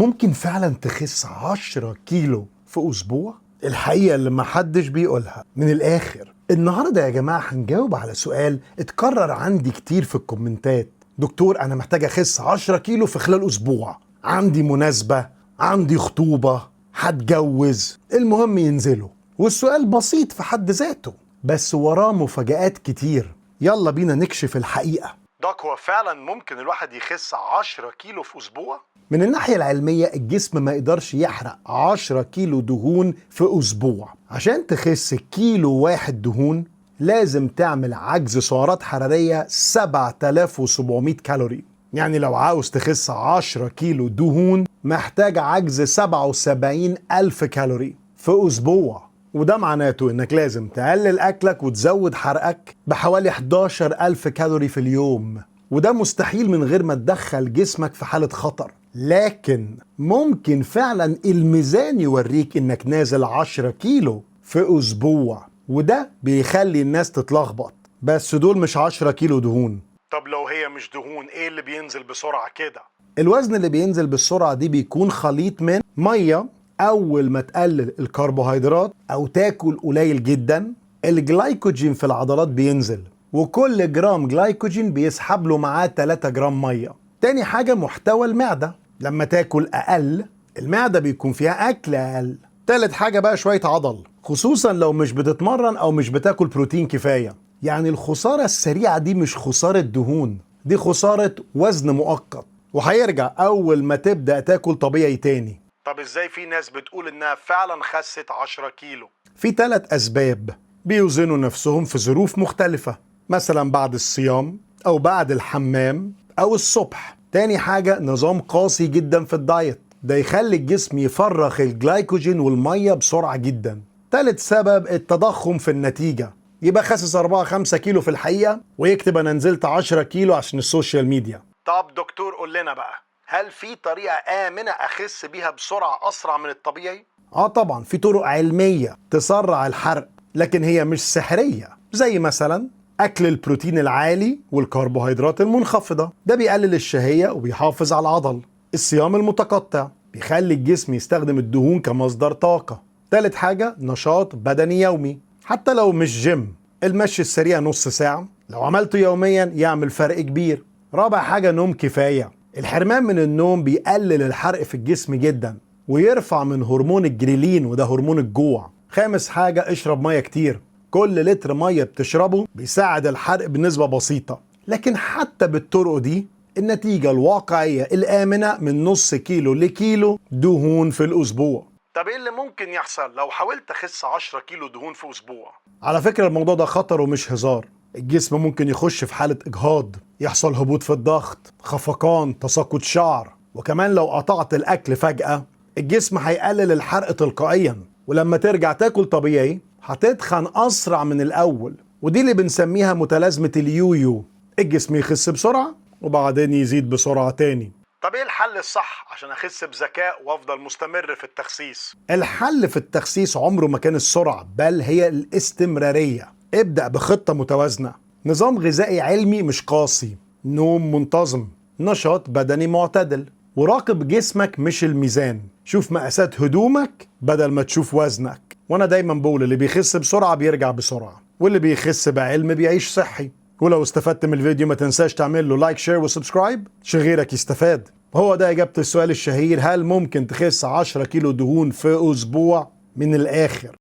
ممكن فعلا تخس 10 كيلو في أسبوع؟ الحقيقة اللي محدش بيقولها من الآخر. النهاردة يا جماعة هنجاوب على سؤال اتكرر عندي كتير في الكومنتات. دكتور أنا محتاج أخس 10 كيلو في خلال أسبوع، عندي مناسبة، عندي خطوبة، هتجوز، المهم ينزلوا. والسؤال بسيط في حد ذاته، بس وراه مفاجآت كتير. يلا بينا نكشف الحقيقة. دوك، هو فعلا ممكن الواحد يخس 10 كيلو في أسبوع؟ من الناحية العلمية الجسم ما يقدرش يحرق 10 كيلو دهون في أسبوع. عشان تخس كيلو واحد دهون لازم تعمل عجز سعرات حرارية 7700 كالوري. يعني لو عاوز تخس 10 كيلو دهون محتاج عجز 77 ألف كالوري في أسبوع، وده معناته انك لازم تقلل اكلك وتزود حرقك بحوالي 11 ألف كالوري في اليوم، وده مستحيل من غير ما تدخل جسمك في حالة خطر. لكن ممكن فعلا الميزان يوريك انك نازل 10 كيلو في اسبوع، وده بيخلي الناس تتلخبط. بس دول مش 10 كيلو دهون. طب لو هي مش دهون ايه اللي بينزل بسرعة كده؟ الوزن اللي بينزل بالسرعة دي بيكون خليط من مية أول ما تقلل الكربوهيدرات أو تاكل قليل جدا، الجلايكوجين في العضلات بينزل، وكل جرام جلايكوجين بيسحب له معاه 3 جرام مية. تاني حاجة محتوى المعدة، لما تاكل أقل المعدة بيكون فيها أكل أقل. تالت حاجة بقى شوية عضل، خصوصا لو مش بتتمرن أو مش بتاكل بروتين كفاية. يعني الخسارة السريعة دي مش خسارة دهون، دي خسارة وزن مؤقت، وهيرجع أول ما تبدأ تاكل طبيعي تاني. طب ازاي في ناس بتقول انها فعلا خست 10 كيلو؟ في 3 اسباب. بيوزنوا نفسهم في ظروف مختلفة، مثلا بعد الصيام او بعد الحمام او الصبح. تاني حاجة نظام قاسي جدا في الدايت، ده يخلي الجسم يفرغ الجلايكوجين والمية بسرعة جدا. تالت سبب التضخم في النتيجة، يبقى خاسس 4-5 كيلو في الحقيقة ويكتب انا نزلت 10 كيلو عشان ال social media. طب دكتور قول لنا بقى، هل في طريقة آمنة أخس بيها بسرعة أسرع من الطبيعي؟ آه طبعا في طرق علمية تسرع الحرق، لكن هي مش سحرية، زي مثلا أكل البروتين العالي والكربوهيدرات المنخفضة، ده بيقلل الشهية وبيحافظ على العضل. الصيام المتقطع بيخلي الجسم يستخدم الدهون كمصدر طاقة. تالت حاجة نشاط بدني يومي، حتى لو مش جيم، المشي السريع نص ساعة لو عملته يوميا يعمل فرق كبير. رابع حاجة نوم كفاية، الحرمان من النوم بيقلل الحرق في الجسم جدا ويرفع من هرمون الجريلين، وده هرمون الجوع. خامس حاجة اشرب مية كتير، كل لتر مية بتشربه بيساعد الحرق بنسبة بسيطة. لكن حتى بالطرق دي النتيجة الواقعية الآمنة من نص كيلو لكيلو دهون في الأسبوع. طب ايه اللي ممكن يحصل لو حاولت اخس 10 كيلو دهون في اسبوع؟ على فكرة الموضوع ده خطر ومش هزار. الجسم ممكن يخش في حالة إجهاض، يحصل هبوط في الضغط، خفقان، تساقط شعر. وكمان لو قطعت الأكل فجأة الجسم هيقلل الحرق تلقائيا، ولما ترجع تاكل طبيعي هتتخن أسرع من الأول، ودي اللي بنسميها متلازمة اليويو. الجسم يخس بسرعة وبعدين يزيد بسرعة تاني. طب ايه الحل الصح عشان اخس بذكاء وافضل مستمر في التخسيس؟ الحل في التخسيس عمره ما كان السرعة، بل هي الاستمرارية. ابدأ بخطة متوازنة، نظام غذائي علمي مش قاسي، نوم منتظم، نشاط بدني معتدل، وراقب جسمك مش الميزان. شوف مقاسات هدومك بدل ما تشوف وزنك. وانا دايما بقول اللي بيخس بسرعة بيرجع بسرعة، واللي بيخس بعلم بيعيش صحي. ولو استفدت من الفيديو ما تنساش تعمل له like، share و subscribe عشان غيرك يستفاد. هو ده إجابة السؤال الشهير، هل ممكن تخس 10 كيلو دهون في أسبوع؟ من الآخر.